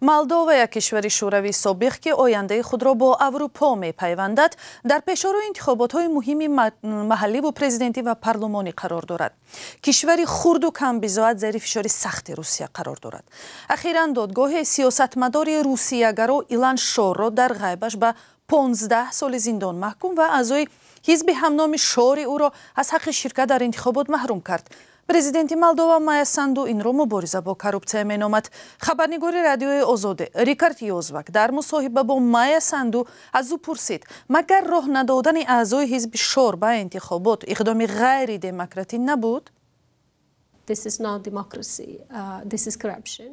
Молдова, як кишвари шӯравии собиқ, ки ояндаи худро бо Аврупо мепайвандад, дар пешорои интихоботҳои муҳими маҳалливу президентӣ ва парлумонӣ қарор дорад. Кишвари хурду камбизоат зери фишори сахти Русия қарор дорад. Ахиран додгоҳе сиёсатмадори русиягаро Илан Шорро дар ғайбаш ба 15 соли зиндон маҳкум ва аъзои ҳизби ҳамноми Шори ӯро аз ҳаққи ширкат дар интихобот маҳрум кард. Президенти Молдова Майя Санду инро мубориза бо коррупсия меномад. Хабарнигори Радиои Озоде Рикард Йозвак дар мусоҳиба бо Майя Санду аз ӯ пурсид, магар роҳ надодани аъзои ҳизби Шор ба интихобот иқдоми ғайридемократӣ набуд?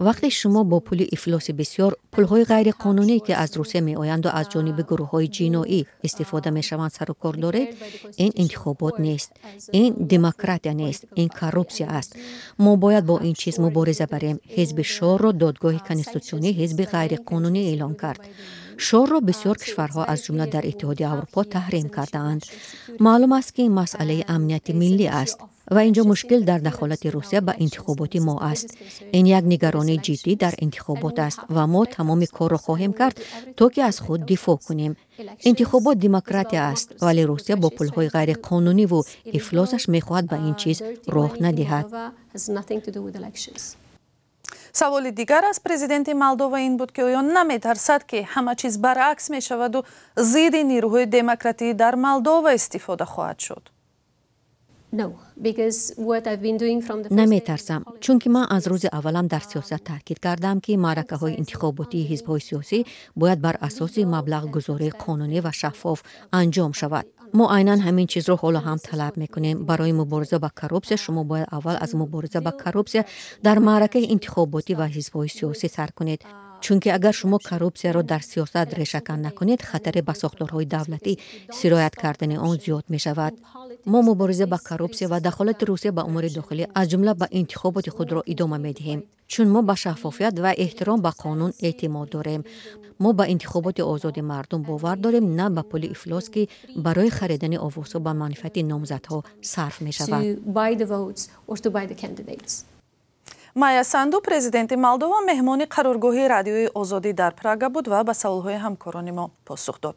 Вақте шумо бо пули ифлоси бисёр, пулҳои ғайриқонунӣ, ки аз Русия меоянду аз ҷониби гурӯҳҳои ҷиноӣ истифода мешаванд, сару кор доред, ин интихобот нест, ин демократия нест, ин коррупсия аст. Мо бояд бо ин чиз мубориза барем. Ҳизби Шорро додгоҳи конститутсионӣ ҳизби ғайриқонунӣ эълон кард. Шорро бисёр кишварҳо, аз ҷумла дар Иттиҳоди Аврупо, таҳрим кардаанд. Маълум аст, ки ин масъалаи амнияти миллӣ аст ва инҷо мушкил дар дахолати Русия ба интихоботи мо аст. Ин як нигаронии ҷиддӣ дар интихобот аст ва мо тамоми корро хоҳем кард, то ки аз худ дифоъ кунем. Интихобот демократия аст, вале Русия бо пулҳои ғайриқонуниву ифлосаш мехоҳад ба ин чиз роҳ надиҳад. Саволи дигар аз президенти Молдова ин буд, ки оё наметарсад, ки ҳама чиз баръакс мешаваду зидди нирӯҳои демократӣ дар Молдова истифода хоҳад шуд? Наметарсам, чунки ман аз рӯзи аввалам дар сиёсат таъкид кардам, ки маъракаҳои интихоботии ҳизбҳои сиёсӣ бояд бар асоси маблағгузории қонунӣ ва шаффоф анҷом шавад. Мо айнан ҳамин чизро ҳоло ҳам талаб мекунем. Барои мубориза ба коррупсия шумо бояд аввал аз мубориза ба коррупсия дар маъракаи интихоботӣ ва ҳизбҳои сиёсӣ сар кунед, чунки агар шумо коррупсияро дар сиёсат решакан накунед, хатаре ба сохторҳои давлатӣ сироят кардани он зиёд мешавад. Мо мубориза ба коррупсия ва дахолати Русия ба умури дохилӣ, аз ҷумла ба интихоботи худро, идома медиҳем, чун мо ба шаффофият ва эҳтиром ба қонун эътимод дорем. Мо ба интихоботи озоди мардум бовар дорем, на ба пули ифлос, ки барои харидани овозҳо ба манфиати номзадҳо сарф мешавад. Майя Санду, президенти Молдова, меҳмони қароргоҳи Радиои Озодӣ дар Прага буд ва ба саволҳои ҳамкорони мо посух дод.